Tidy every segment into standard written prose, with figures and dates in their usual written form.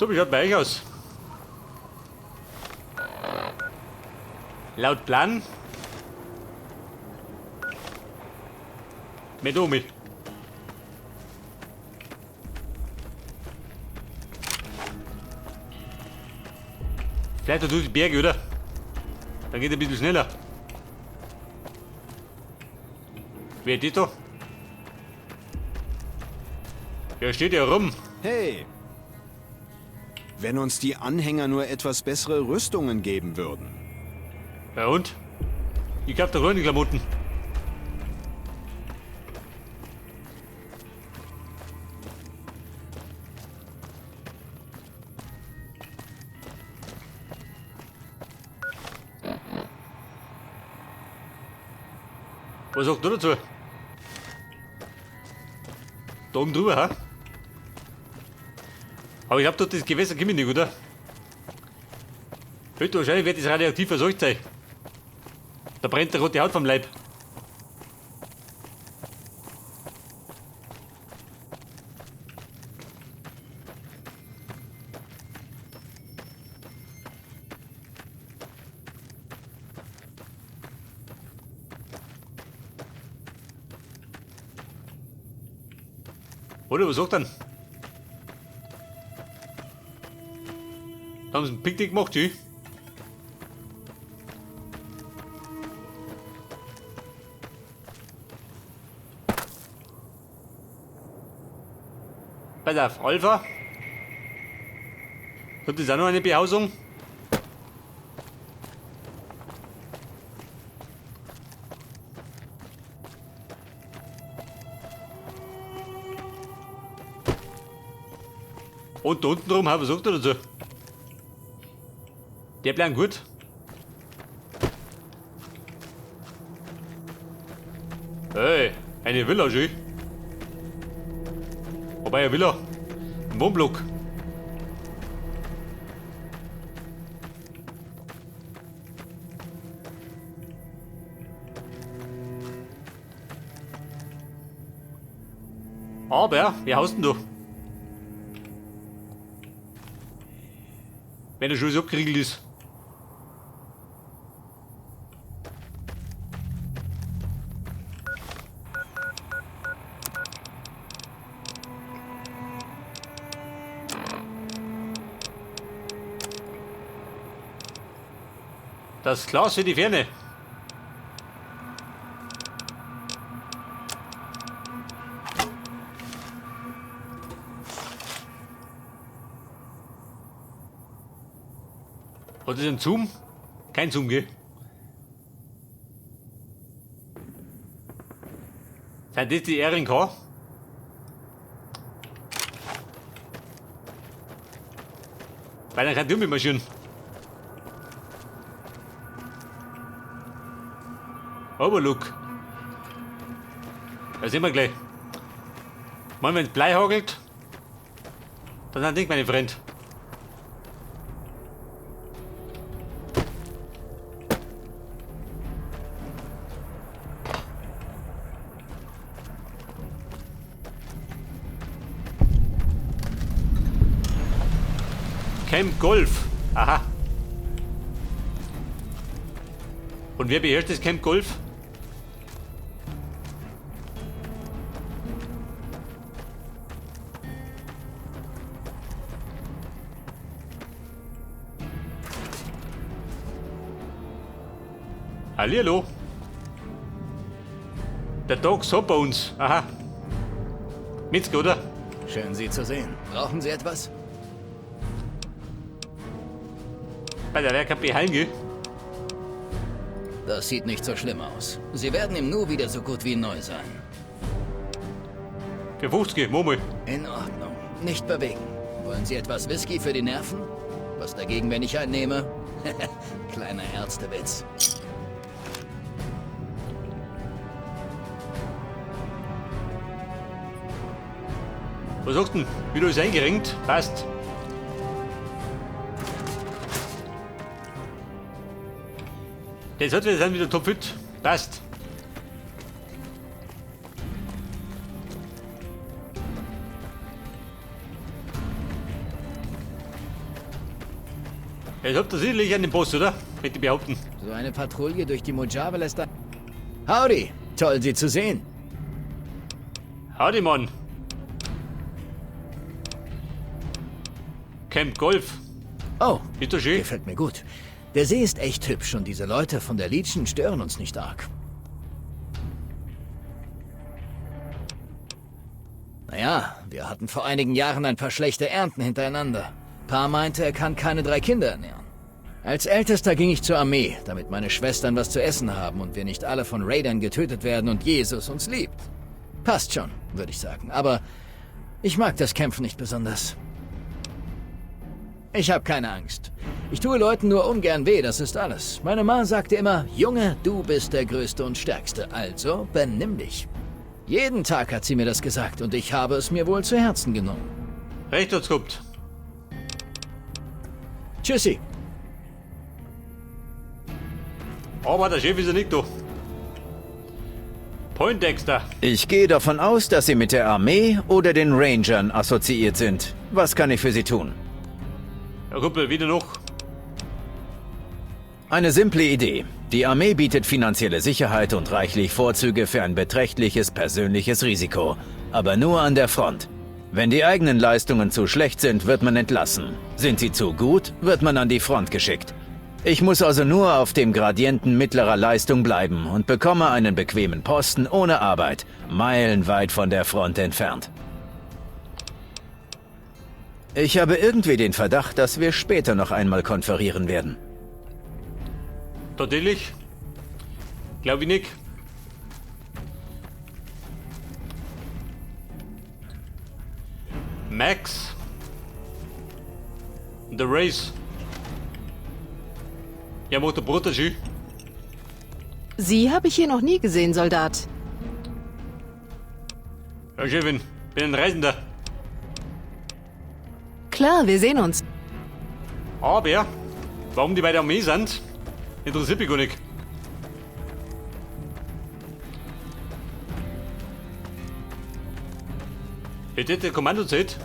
So, wie schaut bei euch aus? Laut Plan. Mit Omi. Vielleicht durch die Berge, oder? Dann geht er ein bisschen schneller. Wer ist das da? Der steht ja rum. Hey! Wenn uns die Anhänger nur etwas bessere Rüstungen geben würden. Ja und? Ich hab da grüne Klamotten. Was sagt du dazu? Da oben drüber, ha? Aber ich glaub, dort das Gewässer kommt nicht, oder? Heute wahrscheinlich wird das radioaktiv verseucht sein. Da brennt der rote Haut vom Leib. Oder was sagt dann? Da haben sie ein Picknick gemacht, schön. Pass auf, Alpha. Kommt das auch noch eine Behausung? Und da unten drum, was sagt er dazu? Der bleibt gut. Hey, eine Villa, schön. Wobei eine Villa. Ein Wohnblock. Aber, wer haust denn du? Wenn der schon so abgeriegelt ist. Das Glas für die Ferne. Hat das einen Zoom? Kein Zoom, gell? Sind das die RNK? Weil dann kann ich mitmarschieren. Overlook. Da sehen wir gleich. Mann, wenn's Blei hagelt, dann sind nicht meine Freund. Camp Golf. Aha. Und wer beherrscht das Camp Golf? Hallihallo. Der Tag so bei uns. Aha. Metzger, oder? Schön, Sie zu sehen. Brauchen Sie etwas? Bei der Werk KP heim, gell? Das sieht nicht so schlimm aus. Sie werden im Nu wieder so gut wie neu sein. Für 50, Murmel. In Ordnung. Nicht bewegen. Wollen Sie etwas Whisky für die Nerven? Was dagegen, wenn ich einen nehme? Kleiner Ärztewitz. Was sagst du denn? Wieder ist eingerenkt? Passt. Das hat wir dann wieder topfit. Passt. Jetzt habt ihr sicherlich einen Boss, oder? Möchte ich behaupten. So eine Patrouille durch die Mojave lässt da... Howdy! Toll, Sie zu sehen. Howdy, Mann. Camp Golf. Oh, Ist doch schön. Gefällt mir gut. Der See ist echt hübsch und diese Leute von der Legion stören uns nicht arg. Naja, wir hatten vor einigen Jahren ein paar schlechte Ernten hintereinander. Pa meinte, er kann keine 3 Kinder ernähren. Als Ältester ging ich zur Armee, damit meine Schwestern was zu essen haben und wir nicht alle von Raidern getötet werden und Jesus uns liebt. Passt schon, würde ich sagen, aber ich mag das Kämpfen nicht besonders. Ich habe keine Angst. Ich tue Leuten nur ungern weh, das ist alles. Meine Ma sagte immer, Junge, du bist der Größte und Stärkste, also benimm dich. Jeden Tag hat sie mir das gesagt und ich habe es mir wohl zu Herzen genommen. Recht hat's gehabt. Tschüssi. Aber der Chef ist ja nicht da. Poindexter. Ich gehe davon aus, dass Sie mit der Armee oder den Rangern assoziiert sind. Was kann ich für Sie tun? Ja, Kumpel, wieder noch. Eine simple Idee. Die Armee bietet finanzielle Sicherheit und reichlich Vorzüge für ein beträchtliches persönliches Risiko. Aber nur an der Front. Wenn die eigenen Leistungen zu schlecht sind, wird man entlassen. Sind sie zu gut, wird man an die Front geschickt. Ich muss also nur auf dem Gradienten mittlerer Leistung bleiben und bekomme einen bequemen Posten ohne Arbeit, meilenweit von der Front entfernt. Ich habe irgendwie den Verdacht, dass wir später noch einmal konferieren werden. Tatsächlich? Glaub ich nicht. Max. The Race. Ja, macht der Bruder schön. Sie habe ich hier noch nie gesehen, Soldat. Ja, Chefin, bin ein Reisender. Klar, wir sehen uns. Aber, warum die bei der Armee sind, interessiert mich gar nicht. Hätte der Kommandozeit?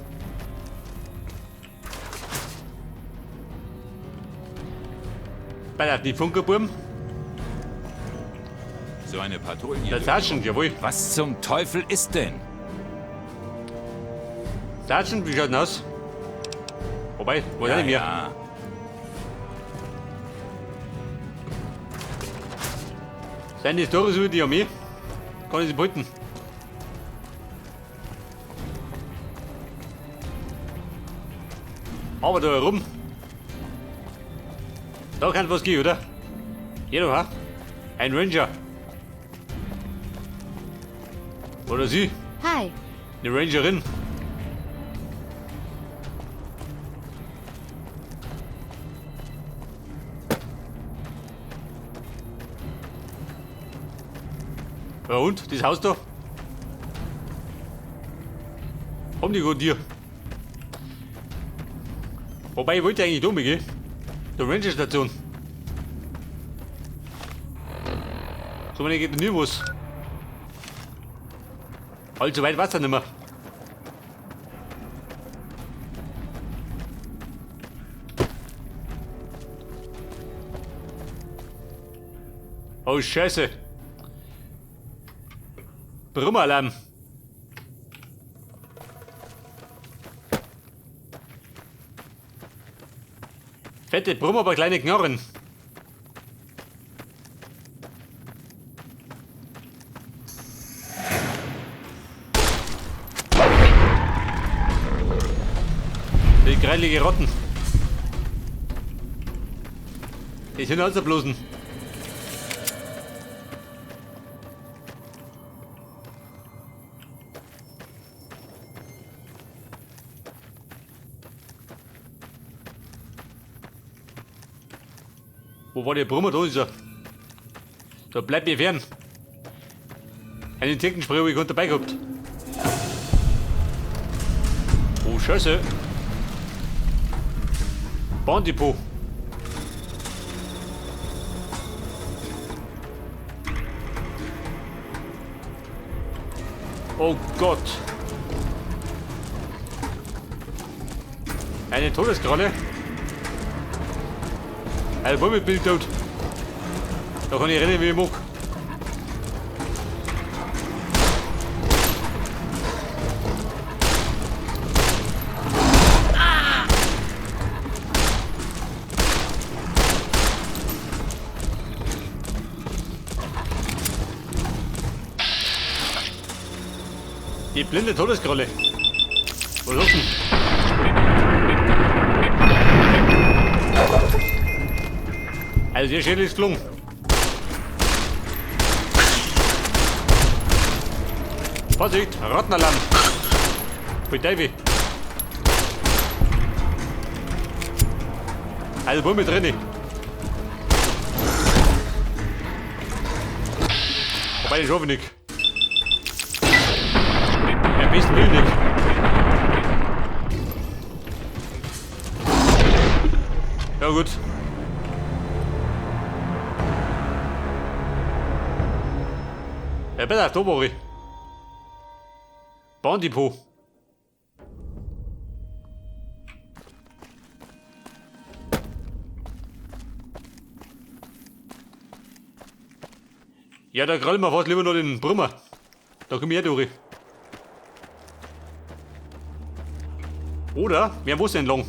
Bei der die Funkerburm? So eine Patrouille. Der Sergeant, jawohl. Was zum Teufel ist denn? Sergeant, wie schaut denn aus? Wobei, wo ja, nicht mehr? Ja. Sind die Storys über die Armee? Kann ich sie behalten? Aber da herum. Da kann was gehen, oder? Hier doch, ha? Ein Ranger. Oder sie. Hi. Eine Rangerin. Ja und? Das Haus da? Haben die gut hier. Wobei, ich wollte eigentlich da gehen. Der Ranger-Station. So, wenn ich geht nie was. Allzu weit war's dann nicht mehr. Oh, Scheiße. Brummalarm. Fette Brummer, aber kleine Knorren. Die greilige Rotten. Die sind also bloßen. Wo war der Brummer? Da ist er. Da bleibt mir fern. Einen Tirkenspray habe ich gerade dabei gehabt. Oh, Scheiße. Bahndepot. Oh Gott. Eine Todeskralle. Also, womit bin ich tot? Da kann ich rennen, wie ich mag. Die blinde Todesgrolle. Wo ist denn? Also der Schädel ist gelungen. Vorsicht, Rattenalarm. Pfui Teufel. Also wo mit drin? Wobei, ich hoffe nicht. Am besten will nicht. Ja gut. Ja, besser, da war ich. Bahndepot. Ja, da krallen wir fast lieber noch den Brummer. Da komm ich ja durch. Oder wir haben entlang.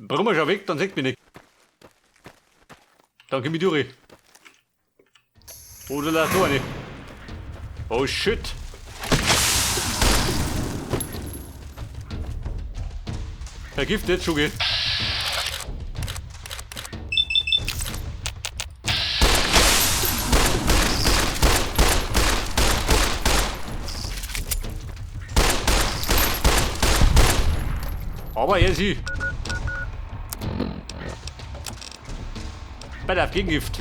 Brummer schon weg, dann sieht mich nicht. Dann komm ich durch. Oder lass so eine. Oh shit. Vergiftet, Schuge. Aber er sie. Bei der Gegengift.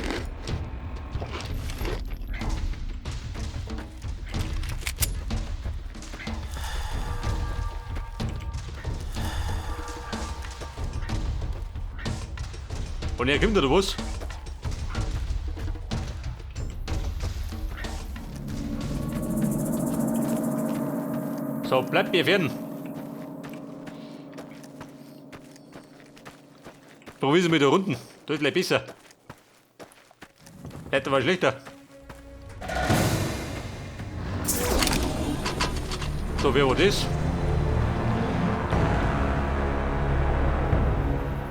Und er kommt oder was? So, bleibt mir fern. Probieren Sie mit der Runden. Das ist gleich besser. Hätte war schlechter. So, wer war das?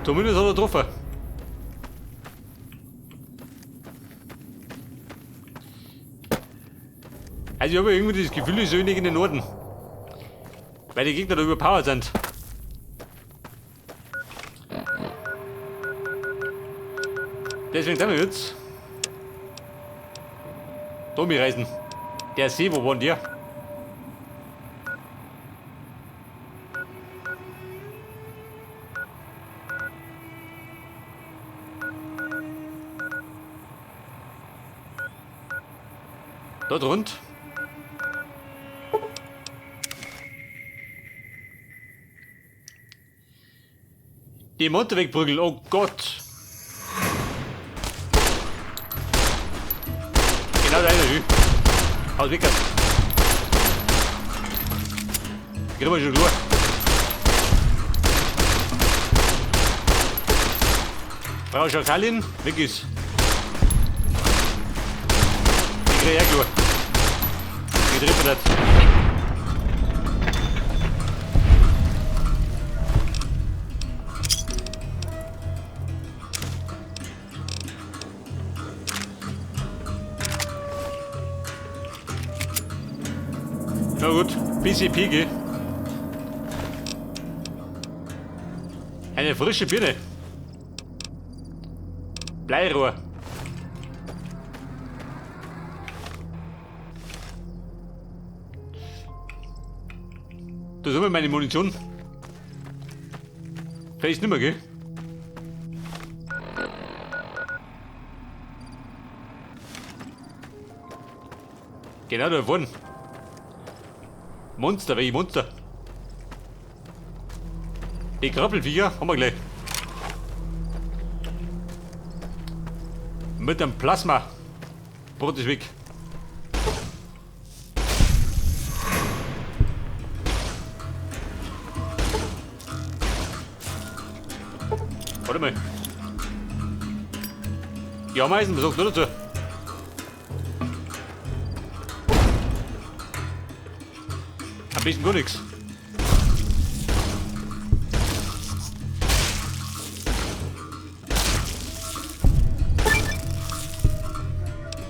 Zumindest hat er getroffen. Also ich habe irgendwie das Gefühl, ich soll nicht in den Norden. Weil die Gegner da überpowered sind. Deswegen sind wir jetzt da reisen. Der See, wo wohnt der? Dort rund. Die Montewegbrücke, oh Gott. Genau da ist er. Haus weg. Kriegen wir schon klar. Frau Schakalin, weg ist. Ich krieg ja klar. Ich treffe das. Na gut, bisschen Pigel. Eine frische Birne. Bleirohr. Da ist immer meine Munition. Vielleicht nicht mehr, gell? Genau da vorne. Monster, welche Monster? Die Krabbelfiecher haben wir gleich. Mit dem Plasma. Brot ist weg. Warte mal. Die Ameisen, was sagst du dazu? Am besten gar nichts.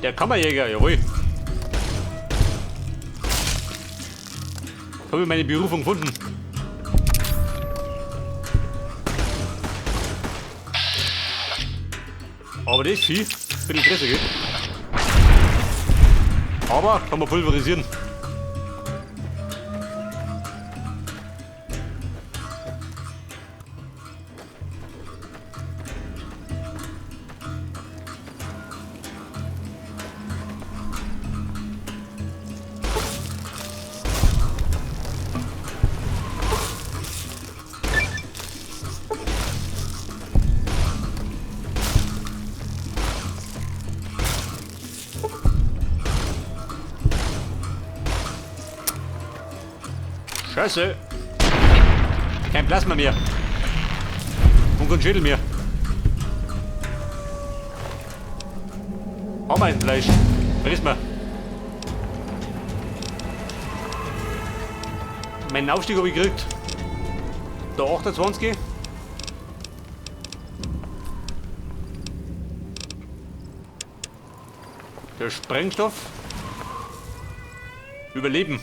Der Kammerjäger, jawohl. Habe ich meine Berufung gefunden. Aber das Vieh, bisschen größer, gell? Aber kann man pulverisieren. Scheiße. Kein Plasma mehr. Und kein Schädel mehr. Ameisenfleisch. Vergiss mal. Meinen Aufstieg habe ich gekriegt. Der 28. Der Sprengstoff. Überleben.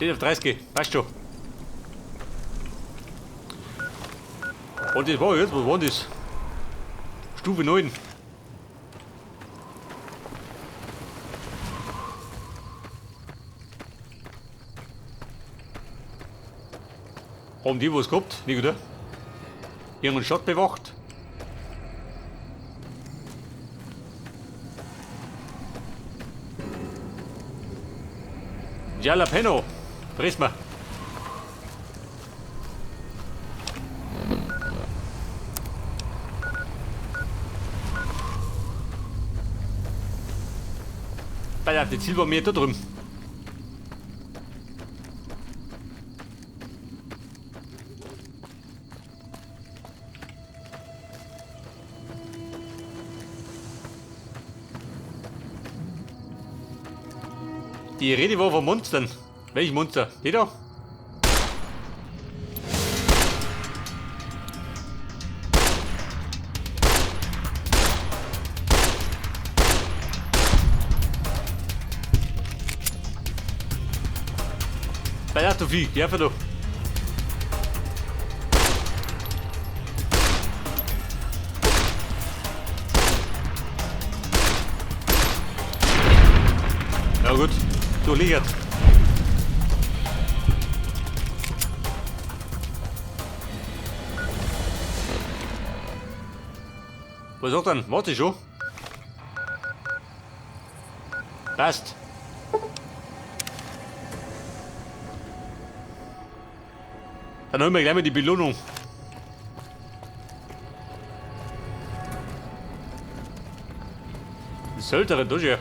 Den auf 30, passt schon. Und das war jetzt, was war denn das? Stufe 9. Haben die was gehabt? Nicht, oder? Irgendeinen Shot bewacht? Jalapeno. Friss mal. Pass auf, das Ziel war mehr da drüben. Die Rede war von Monstern. Welch Monster? Die da? Pass auf, du Vieh, geh einfach da. Ja gut, du liegert. Was sagt dann? Warte schon. Passt. Dann holen wir gleich mal die Belohnung. Söldnerin, durch hier.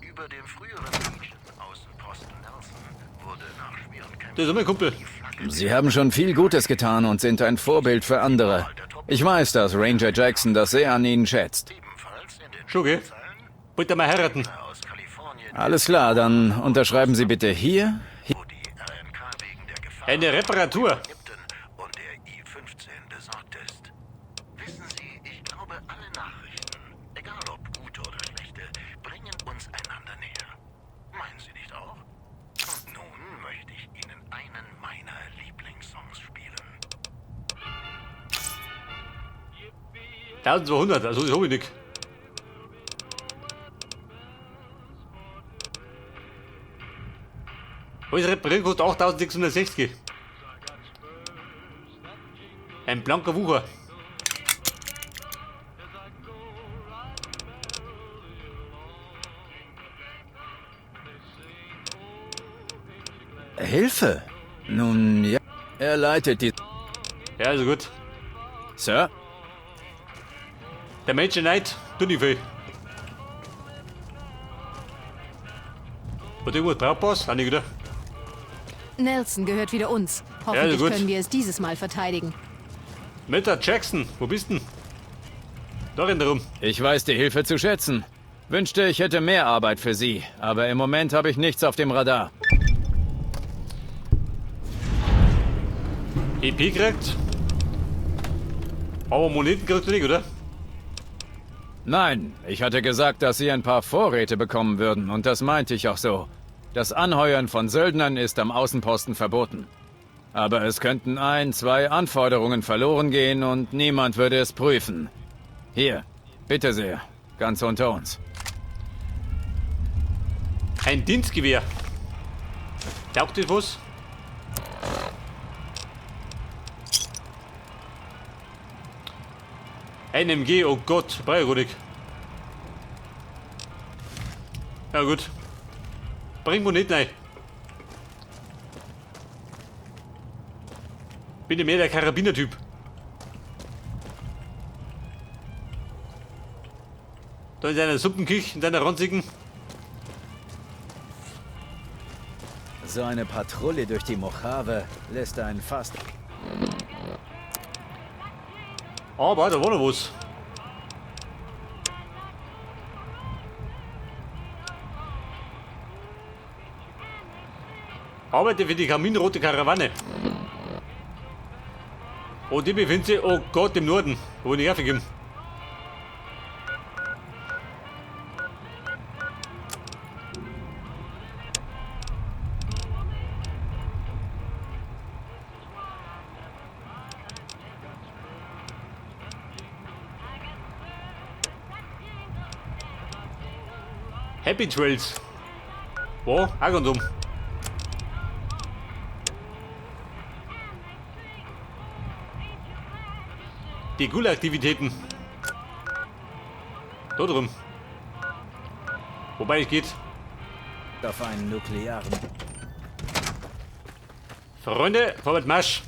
Über dem früheren Legion-Außenposten Nelson wurde nach schweren Kämpfen Das ist mein Kumpel. Sie haben schon viel Gutes getan und sind ein Vorbild für andere. Ich weiß, dass Ranger Jackson das sehr an Ihnen schätzt. ebenfalls in den Schon, gell? Wollt ihr mal heiraten? aus Kalifornien, Alles klar, dann unterschreiben Sie bitte hier. wo die RNK wegen der Gefahr Eine Reparatur. Ägypten und der I-15 besorgt ist. Wissen Sie, ich glaube, alle Nachrichten, egal ob gute oder schlechte, bringen uns einander näher. Meinen Sie nicht auch? Und nun möchte ich Ihnen einen meiner Lieblingssongs spielen. 1200, also das hab ich nicht. Alles reparieren kostet 8660. Ein blanker Wucher. Hilfe? Nun ja, er leitet die... Ja, also gut. Sir? Der Major Knight tut nicht viel. Hat irgendwas Brauchbares? Auch nicht, oder? Nelson gehört wieder uns. Ja, Hoffentlich also gut. können wir es dieses Mal verteidigen. Mr. Jackson, wo bist denn? Da rennt er rum. Ich weiß die Hilfe zu schätzen. Wünschte, ich hätte mehr Arbeit für Sie, aber im Moment habe ich nichts auf dem Radar. EP kriegt. Aber Moneten kriegt er nicht, oder? Nein, ich hatte gesagt, dass Sie ein paar Vorräte bekommen würden, und das meinte ich auch so. Das Anheuern von Söldnern ist am Außenposten verboten. Aber es könnten 1, 2 Anforderungen verloren gehen und niemand würde es prüfen. Hier, bitte sehr, ganz unter uns. Ein Dienstgewehr. Taugt das was? Ein MG, oh Gott, brauch ich. Ja gut. Bring Moneten rein. Bin ja mehr der Karabiner-Typ. Da in seiner Suppenküche, in seiner ranzigen. So eine Patrouille durch die Mojave lässt einen fast... Aber da war noch was. Arbeite für die kaminrote Karawane. Oh, die befindet sich, oh Gott, im Norden. Wo bin ich hergekommen? Happy Trails. Wo? Auch ganz um. Die Ghoul-Aktivitäten. Da drum. Wobei es geht. Auf einen nuklearen. Freunde, vorwärts Marsch.